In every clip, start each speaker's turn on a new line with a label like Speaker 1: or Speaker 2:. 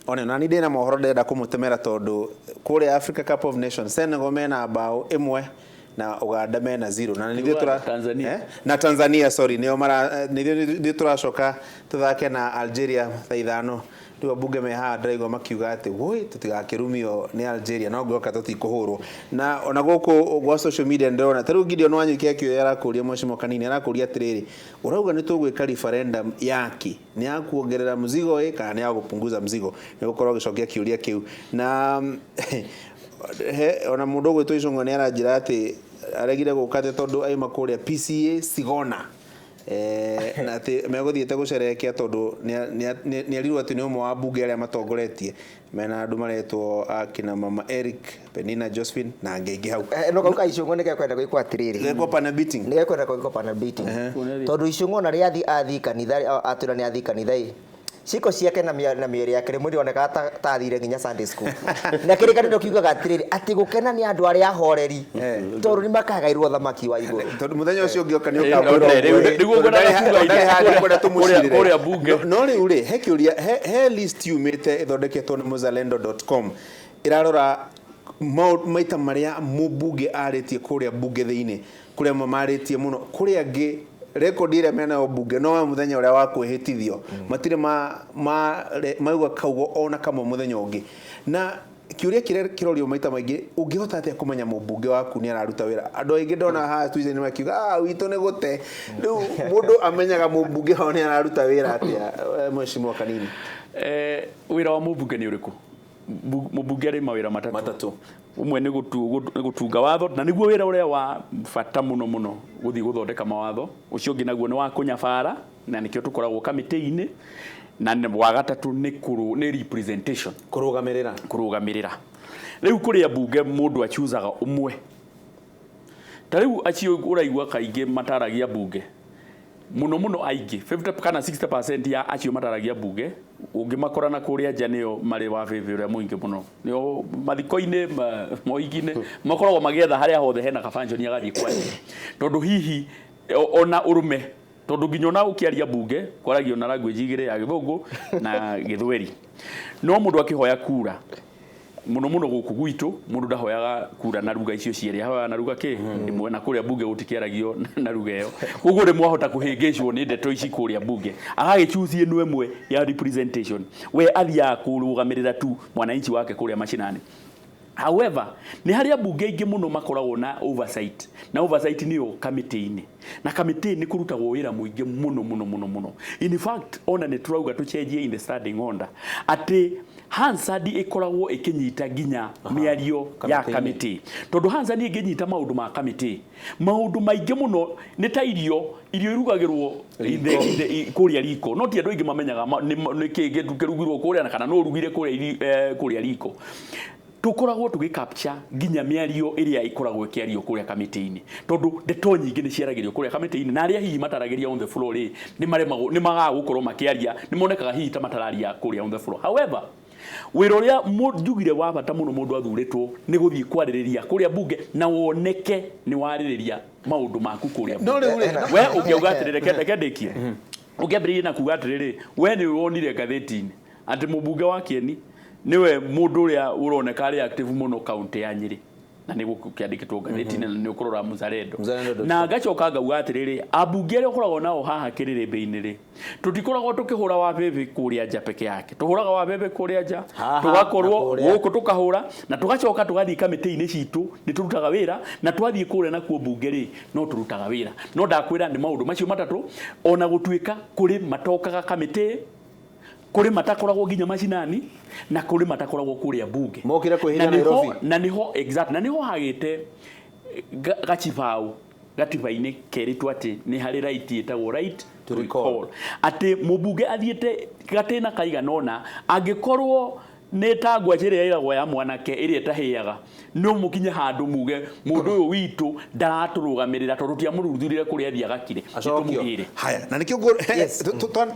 Speaker 1: One na ni ndina mohoro ndĩrenda kũmũtemera tondũ kũrĩa Africa Cup of Nations Senegal mena bao 1 na Uganda mena 0 na nithuĩ tũra
Speaker 2: Tanzania.
Speaker 1: Eh? Na Tanzania, sorry, nĩo mara nithuĩ tũracoka tũthake na Algeria thaa 5. Rĩu ambunge me haha ndĩraigua makiuga atĩ woi tũtigakĩrumio nĩ Algeria, no ngwĩhoka tũtikũhũrwo. Na ona gũkũ gwa social media ndĩrona ta rĩu Gideon Wanyuike akĩũria, arakũria mheshimiwa Kanini, arakũria atĩrĩrĩ, ũrauga nĩ tũgwĩka referendum yaki, nĩ ya kuongerera mzigo ĩ kana nĩ ya gũpunguza mzigo? Nĩ gũkorwo ũgĩcokia kĩũria kĩu. Na he ona mũndũ ũgwĩtwo Icũng'wa nĩ aranjĩra atĩ aregire gũka atĩ tondũ aima kũrĩa PCA Sigona, na atĩ megũthiĩte gũcerehekea tondũ nĩ erirwo atĩ nĩ ũmwe wa mbunge arĩa matongoretie mena andũ maretwo akina Mama Eric, Penina Josephine na angĩ aingĩ hau.
Speaker 3: No kau ka Icũng'wa nĩ gekwenda gwĩkwo atĩrĩrĩ.
Speaker 1: Gekwo panel beating.
Speaker 3: Nĩ gekwenda gwĩkwo panel beating. Tondũ Icũng'wa ona rĩrĩa athiĩ kanitha, atwĩra nĩ athiĩ kanitha ĩ, ciĩko ciake na mĩario yake rĩmwe nĩonekaga ta athire nginya Sunday school. Na kĩrĩkanĩro kiugaga atĩrĩrĩ, atĩ gũkena nĩ andũ arĩa ahoreri, tondũ nĩ makagaĩrwo ũthamaki wa igũrũ.
Speaker 1: Tondũ mũthenya ũcio ũngĩ oka nĩ
Speaker 2: Eh,
Speaker 1: ũkamwĩra
Speaker 2: rĩu-
Speaker 1: ũguo,
Speaker 2: rĩu
Speaker 1: tondũ
Speaker 2: ngwendaga kuuga
Speaker 1: ndarĩ handũ kwenda tũmũcirĩre.
Speaker 2: kũrĩa bunge.
Speaker 1: No rĩu rĩ, he kĩũria, he list yumĩte ĩthondeketwo nĩ muzalendo.com ĩrarora maita marĩa mũmbunge arĩtie kũrĩa bunge thĩinĩ, kũrĩ amwe marĩtie mũno, kũrĩ angĩ rekondi ĩrĩa menayo bunge no ya mũthenya ũrĩa wa kwĩhĩtithio, matirĩ maigua kaugo ona kamwe mũthenya ũngĩ. Na kĩũria kĩrĩa kĩrorio maita maingĩ, ũngĩhota atĩa kũmenya mũmbunge waku nĩ araruta wĩra? Andũ aingĩ ndona haha Twitter nĩ makiuga, ah, witũ nĩ gũte. Rĩu mũndũ amenyaga mũmbunge wao nĩ araruta wĩra atĩa, mheshimiwa Kanini?
Speaker 2: Wĩra wa mũmbunge nĩ ũrĩkũ? Mũmbunge arĩ mawĩra matatũ.
Speaker 1: Matatũ.
Speaker 2: Ũmwe nĩ gũtunga watho, na nĩguo wĩra ũrĩa wa bata mũno mũno, gũthiĩ gũthondeka mawatho. Ũcio ũngĩ naguo nĩ wa kũnyabara, na nĩkĩo tũkoragwo kamĩtĩ-inĩ. Na wa gatatũ nĩ representation.
Speaker 1: Kũrũgamĩrĩra.
Speaker 2: Kũrũgamĩrĩra. Rĩu kũrĩa mbunge mũndũ achuzaga ũmwe. Ta rĩu acio ũraigua kaingĩ mataragia mbunge, mũno mũno aingĩ 50 kana 60% ya acio mataragia mbunge ũngĩmakora na kũrĩa nja nĩo marĩ wa bĩbĩ ũrĩa mũingĩ mũno, nĩo mathiko-inĩ, mohiki-inĩ makoragwo magĩetha harĩa hothe hena kabanjoni agathiĩ kwaria, tondũ hihi ona ũrũme, tondũ nginya ona ũkĩaria mbunge kwaragio na language igĩrĩ, ya Gĩthũngũ na Gĩthweri. No mũndũ akĩhoya kura mũno mũno gũkũ gwitũ, mũndũ ndahoyaga kura na ruga icio cierĩ, ahoyaga na ruga kĩ ĩmwe, na kũrĩa mbunge gũtikĩaragio na ruga ĩyo. Koguo rĩmwe ahota kũhĩngĩcwo nĩ ndeto ici kũrĩa mbunge, agagĩchuzi ĩno ĩmwe ya representation, we athiaga kũrũgamĩrĩra tu mwananchi wake kũrĩa mashinani. However, nĩ harĩ ambunge aingĩ mũno makoragwo na oversight, na oversight nĩyo kamĩtĩ-inĩ, na kamĩtĩ nĩ kũrutagwo wĩra mũingĩ mũno mũno mũno mũno. In fact, ona nĩ tũrauga tũcenjie in the standing order atĩ Hansard ĩkoragwo ĩkĩnyita nginya mĩario ya
Speaker 1: kamĩtĩ-inĩ.
Speaker 2: Kamĩtĩ, tondũ Hansard ĩngĩnyita maũndũ ma kamĩtĩ, maũndũ maingĩ mũno nĩ ta irio irugagĩrwo kũrĩa riko, no ti andũ aingĩ mamenyaga nĩ kĩ kĩrugirwo kũrĩa na kana no ũrugire kũrĩa riko. Tũkoragwo tũgĩ capture nginya mĩario ĩrĩa ĩkoragwo ĩkĩario kũrĩa kamĩtĩ-inĩ, tondũ ndeto nyingĩ nĩ ciaragĩrio kũrĩa kamĩtĩ-inĩ, na arĩa hihi mataragĩria on the floor rĩ, nĩ maremagwo, nĩ magaga gũkorwo makĩaria, nĩ monekaga hihi ta matararia kũrĩa on the floor. However, wĩra ũrĩa njugire wa bata mũno mũndũ athurĩtwo nĩ gũthiĩ kwarĩrĩria kũrĩa bunge, na woneke nĩ warĩrĩria maũndũ maku kũrĩa
Speaker 1: No
Speaker 2: bunge.
Speaker 1: rĩu rĩ,
Speaker 2: We ũngĩauga atĩrĩrĩ, reke ndĩkie. Ũngĩambĩrĩirie na kuga atĩrĩrĩ, we nĩ wonire ngathĩti-inĩ atĩ mũmbunge wa Kieni nĩwe mũndũ ũrĩa ũroneka arĩ active mũno kaunti ya Nyĩrĩ, na nĩ gũkĩandĩkĩtwo ngathĩti-inĩ, na nĩ ũkũrora Mzalendo.
Speaker 1: Mzalendo.com.
Speaker 2: Na ngacoka ngauga atĩrĩrĩ, ambunge arĩa ũkoragwo nao haha kĩrĩrĩmbĩ-inĩ rĩ, tũtikoragwo tũkĩhũra wa bĩbĩ kũrĩa nja peke yake, tũhũraga wa bĩbĩ kũrĩa nja,
Speaker 1: Haha,
Speaker 2: tũgakorwo
Speaker 1: na kũrĩa.
Speaker 2: gũkũ tũkahũra, na tũgacoka tũgathiĩ kamĩtĩ-inĩ citũ, nĩ tũrutaga wĩra, na twathiĩ kũrĩa nakuo mbunge rĩ, no tũrutaga wĩra. No ndakwĩra nĩ maũndũ macio matatũ, ona gũtuĩka kũrĩ matokaga kamĩtĩ, kũrĩ matakoragwo nginya macinani, na kũrĩ matakoragwo kũrĩa mbunge.
Speaker 1: Mokire kwĩhitha
Speaker 2: Na nĩho-
Speaker 1: Nairobi.
Speaker 2: Na nĩho exact, na nĩho hagĩte gacibao gatiba-inĩ kerĩtwo atĩ nĩ harĩ right ĩtagwo right
Speaker 1: To
Speaker 2: to
Speaker 1: recall.
Speaker 2: recall, atĩ mũmbunge athiĩte gatĩna kaigana ũna, angĩkorwo nĩ ta ngwacĩ ĩrĩa ĩragwo ya mwanake ĩrĩa ĩtahĩaga, no mũkinye handũ muge mũndũ ũyũ witũ ndaratũrũgamĩrĩra tondũ tiamũruthurire kũrĩa athiĩ agakire,
Speaker 1: Acokio.
Speaker 2: nĩtũmũgĩre.
Speaker 1: Haya, na nĩkĩo
Speaker 3: Yes.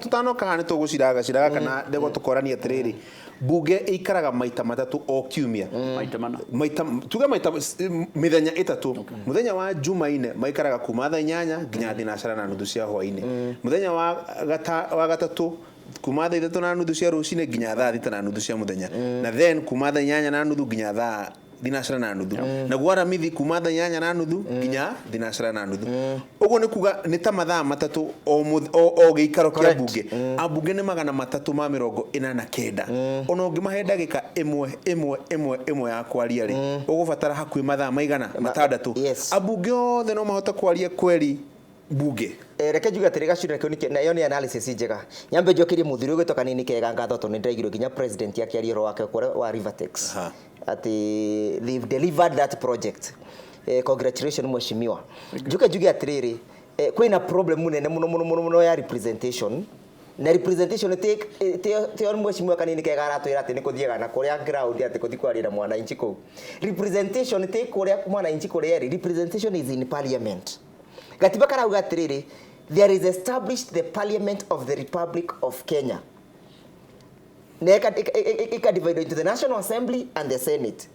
Speaker 1: tũtanoka haha nĩ tũgũciraga ciraga kana ndegwa tũkorania atĩrĩrĩ, mbunge ĩikaraga maita matatũ o kiumia.
Speaker 2: Maita mana.
Speaker 1: Maita, tuge maita mĩthenya ĩtatũ. Mũthenya wa Jumaine maikaraga kuma thaa 8 nginya 6:30 cia hwainĩ. Mũthenya wa gatatũ Kuma 3:30 cia rũcinĩ nginya 6:30 cia mũthenya, na then kuma 8:30 nginya 6:30, naguo aramithi kuma 8:30 nginya 6:30. Ũguo nĩ kuga nĩ ta mathaa 3 o gĩikaro kĩa bunge. Ambunge nĩ 349. Ona ũngĩmahe ndagĩka ĩmwe ĩmwe ĩmwe ĩmwe ya kwaria rĩ, ũgũbatara hakuhĩ mathaa maigana 6. Ambunge othe no mahote kwaria kweri bunge?
Speaker 3: Reke njuge atĩrĩ, gacura kĩu na ĩyo nĩ analysis njega. Nyambe njokerie mũthuri ũgwĩtwo Kanini Kega ngatho, tondũ nĩ ndĩraigire nginya president akĩaria ũhoro wake kũrĩa wa Rivertex, atĩ they've delivered that project. Congratulations, mheshimiwa. Njuke njuge atĩrĩrĩ, kwĩna problem nene mũno mũno mũno mũno ya representation, na representation ti mheshimiwa Kanini Kega aratwĩra atĩ nĩ kũthiaga na kũrĩa ground, atĩ kũthi kwaria na mwananchi kũu. Representation ti kũrĩa mwananchi kũrĩa ĩrĩ, representation is in parliament. Gatiba karauga atĩrĩrĩ, there is established the Parliament of the Republic of Kenya, na ika divide into the National Assembly and the Senate.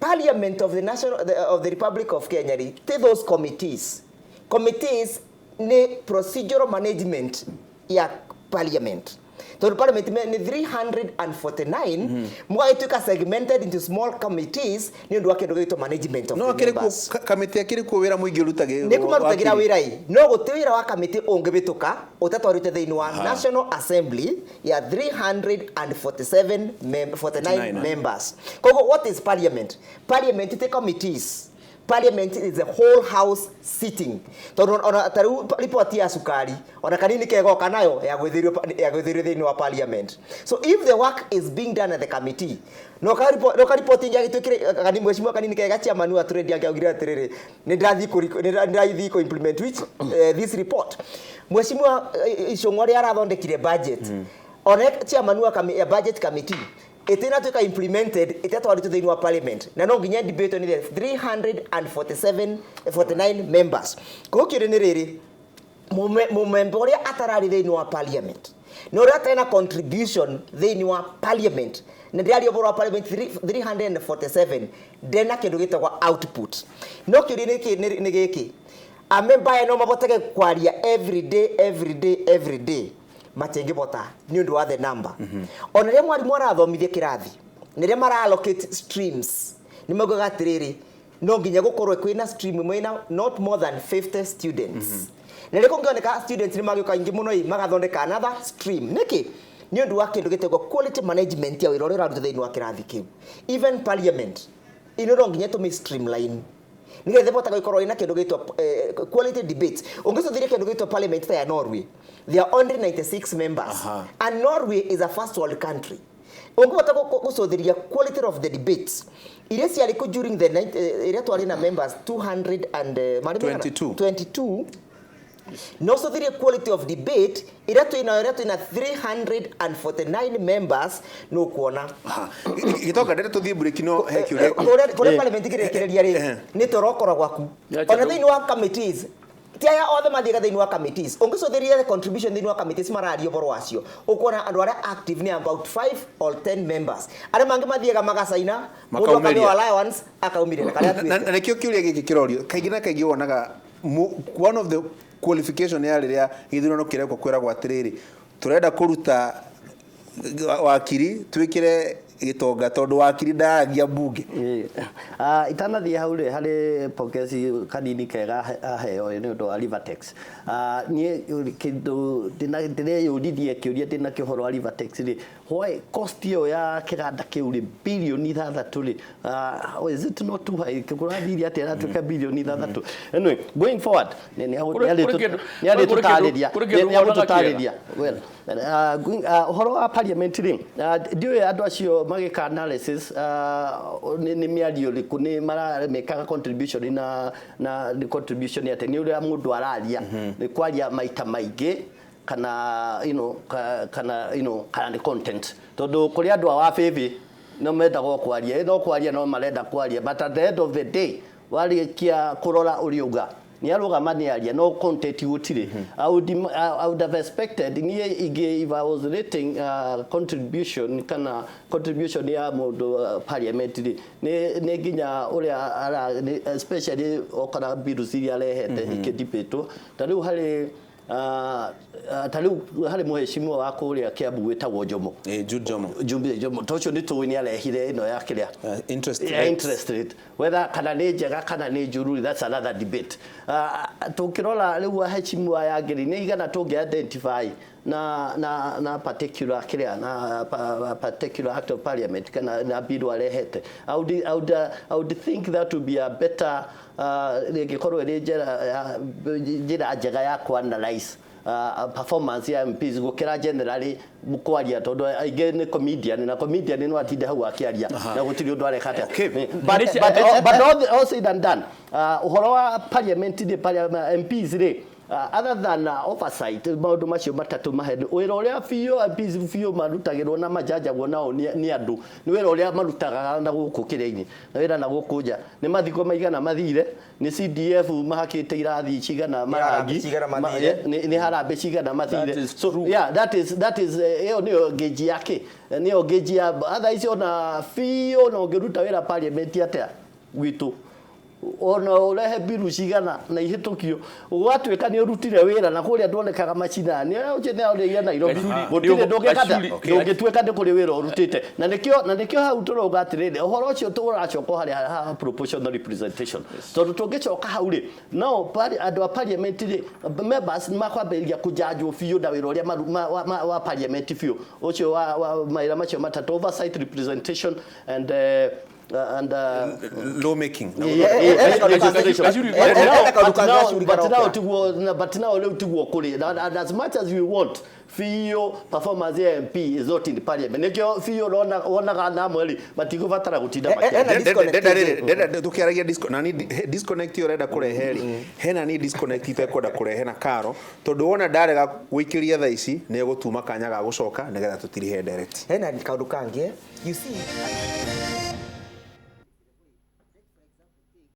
Speaker 3: Parliament of the National the, of the Republic of Kenya rĩ, ti those committees. Committees nĩ procedural management ya parliament, tondũ parliament nĩ 349, mũgagĩtuĩka segmented into small committees nĩ ũndũ wa kĩndũ gĩgwĩtwo management of
Speaker 1: No
Speaker 3: the
Speaker 1: akĩrĩ kuo
Speaker 3: members.
Speaker 1: Kamĩtĩ akĩrĩ kuo wĩra mũingĩ ũrutagĩ
Speaker 3: Nĩ kũmarutagĩra wĩra ĩ, no gũtĩ wĩra wa kamĩtĩ ũngĩbĩtũka ũtatwarĩte thĩinĩ wa National Assembly ya 347 49
Speaker 1: 49
Speaker 3: members. Koguo what is parliament? Parliament ti committees. Parliament is a whole house sitting, tondũ ona ta rĩu ripoti ya cukari, ona Kanini kegoka nayo yagwĩthĩirio thĩinĩ wa parliament. So if the work is being done at the committee, no ka report, no ka report ingĩ agĩtuĩkire kani mheshimiwa Kanini Kega, chairman wa trade, angĩaugire atĩrĩrĩ, nĩ ndathiĩ kũ implement which this report. Mheshimiwa Icũng'wa ũrĩa arathondekire budget, ona chairman wa ya budget committee, ĩtinatuĩka implemented ĩtatwarĩtwo thĩinĩ wa parliament, na no nginya debate nĩ the 347 49 members. Koguo kĩũria nĩ rĩrĩ, mũmemba ũrĩa atararĩ thĩinĩ wa parliament na ũrĩa atarĩ na contribution thĩinĩ wa parliament, na ndĩraria ũhoro wa parliament 347, ndena kĩndũ gĩtagwo output. No kĩũria nĩ gĩkĩ, amemba aya no mabotege kwaria every day, every day, every day? Matingĩbota nĩ ũndũ wa the number. Ona rĩrĩa mwarimũ arathomithia kĩrathi, nĩ rĩrĩa mara allocate streams, nĩ maugaga atĩrĩrĩ, no nginya gũkorwo kwĩna stream ĩmwe ĩna not more than 50 students, na rĩrĩa kũngĩoneka students nĩ magĩũka aingĩ mũno ĩ, magathondeka another stream. Nĩkĩ? Nĩ ũndũ wa kĩndũ gĩtagwo quality management ya wĩra ũrĩa ũraruta thĩinĩ wa kĩrathi kĩu. Even parliament ino no nginya tũmĩ streamline nĩgetha ĩbotaga gũkorwo ĩna kĩndũ gĩtwo quality debate. Ũngĩcũthĩria kĩndũ gĩtwo parliament ta ya Norway, there are only 96 members, and Norway is a first world country. Ũngĩhota gũcũthĩria quality of the debates iria ciarĩ kũ during the ĩrĩa twarĩ na members 200 and marĩ maigana?
Speaker 1: 22.
Speaker 3: 22, no ũcũthĩrie quality of debate ĩrĩa twĩnayo, ĩrĩa twĩna 349 members, nĩ ũkuona.
Speaker 1: Gĩtonga, ndere tũthiĩ break, no he kĩũria.
Speaker 3: Kũrĩa parliament ĩkĩrĩkĩrĩria rĩ, nĩ toro gwaku.
Speaker 2: Yacha
Speaker 3: Ona thĩinĩ wa committees, ti aya othe mathiaga thĩinĩ wa committees. Ũngĩcũthĩrĩria the contribution thĩinĩ wa committees mararia ũhoro wacio, ũkuona andũ arĩa active nĩ about 5 or 10 members. Arĩa mangĩ mathiaga magacaina mũndũ
Speaker 1: Makaumĩria.
Speaker 3: akaheo allowance, akaumĩria na karĩa
Speaker 1: Na
Speaker 3: atuĩte.
Speaker 1: na nĩkĩo kĩũria gĩkĩ kĩrorio kaingĩ na kaingĩ. Wonaga one of the qualification ya rĩrĩa gĩthurano kĩrekwo, kwĩragwo atĩrĩrĩ, tũrenda kũruta wakiri twĩkĩre gĩtonga tondũ wakiri ndaragia mbunge.
Speaker 4: Ĩĩ. Itanathiĩ hau rĩ, harĩ pongezi Kanini Kega aheo nĩ ũndũ wa Rivertex. Niĩ kĩndũ ndĩreyũririe kĩũria ndĩna kĩũhoro wa Rivertex rĩ, why cost ĩyo ya kĩganda kĩu rĩ, 6 bilioni rĩ, is it not too high? Kũrathiire atĩa ĩratuĩka 6 bilioni? Anyway, going forward, nĩ arĩtũtarĩria,
Speaker 2: Kũrĩ kĩndũ
Speaker 4: nĩ
Speaker 2: wonaga.
Speaker 4: agũtũtarĩria. Well, ũhoro wa parliament rĩ, ndiũĩ andũ acio magĩka analysis, nĩ mĩario ĩrĩkũ nĩ maramĩkaga contribution, na nĩ contribution atĩ nĩ ũrĩa mũndũ araria, nĩ kwaria maita maingĩ kana kana kana nĩ content, tondũ kũrĩ andũ a wabĩbĩ no mendaga o kwaria, no kwaria no marenda kwaria, but at the end of the day warĩkia kũrora ũrĩa uga nĩ arũgama nĩ aria, no content gũtirĩ. I would have expected niĩ ingĩ, if I was rating contribution kana contribution ya mũndũ parliament rĩ, nĩ nginya ũrĩa ara especially okora bills iria arehete ikĩdebatwo. Ta rĩu harĩ Ta rĩu harĩ mũheshimiwa wa kũrĩa Kiambu wĩtagwo Jomo.
Speaker 1: Jude Jomo.
Speaker 4: Jumbe Jomo to ũcio nĩ tũĩ nĩ arehire ĩno ya kĩrĩa
Speaker 1: interest
Speaker 4: yeah,
Speaker 1: rates.
Speaker 4: Interest rate, whether kana nĩ njega kana nĩ njũru, that's another debate. Tũngĩrora rĩu aheshimiwa aya angĩ rĩ, nĩ igana tũngĩ identify na particular kĩrĩa na particular act of parliament kana na bill arehete. I would think that would be a better ĩngĩkorwo ĩrĩ njĩra njega ya ku analyze performance ya MPs gũkĩra generally kwaria, tondũ aingĩ nĩ comedian, na comedian no atinde hau akĩaria na gũtirĩ ũndũ areka atĩa. But all said and done, ũhoro wa parliament rĩ, parliament MPs rĩ, other than oversight, maũndũ macio matatũ mahe wĩra ũrĩa biũ MPs biũ marutagĩrwo na majanjagwo nao nĩ andũ nĩ wĩra ũrĩa marutaga na gũkũ kĩrĩa-inĩ na wĩra na gũkũ nja. Nĩ mathiko maigana mathire, nĩ CDF mahakĩte irathi cigana marangi,
Speaker 3: cigana mathire.
Speaker 4: Nĩ harambĩ cigana mathire.
Speaker 2: That is
Speaker 4: So
Speaker 2: true.
Speaker 4: yeah, that is ĩyo nĩyo ngĩnji yake, nĩyo ngĩnji ya other icio na biũ. Na ũngĩruta wĩra parliament atĩa gwitũ, ona ũrehe biru cigana na ihĩtũkio, gwatuĩka nĩ ũrutire wĩra na kũrĩa ndwonekaga macinani ũcio nĩ arĩire Nairobi, gũtirĩ ndũngĩka ndũngĩtuĩka nĩ kũrĩ wĩra ũrutĩte. Na nĩkĩo hau tũrauga atĩrĩrĩ, ũhoro ũcio tũracoka harĩa ha proportional representation, tondũ tũngĩcoka hau rĩ, no andũ a parliament rĩ, members nĩ makwambĩrĩria kũjanjwo biũ na wĩra ũrĩa wa parliament biũ ũcio wa mawĩra macio matatũ: oversight, representation and
Speaker 1: lawmaking.
Speaker 4: But now rĩu tiguo kũrĩ. And as much as we want, biũ performance ya MP is not in parliament. Nĩkĩo biũ wonaga na amwe rĩ matigũbatara gũtinda makĩaria.
Speaker 1: Tukiaragia nani disconnect ĩyo ũrenda kũrehe rĩ, hena ni disconnect itekwenda kũrehe na karo, tondũ wona ndarega gũikĩria thaa ici nĩ egũtuma kanya ga gũcoka nĩgetha tũtirihe direct.
Speaker 3: Hena kaundu kangĩ, you see.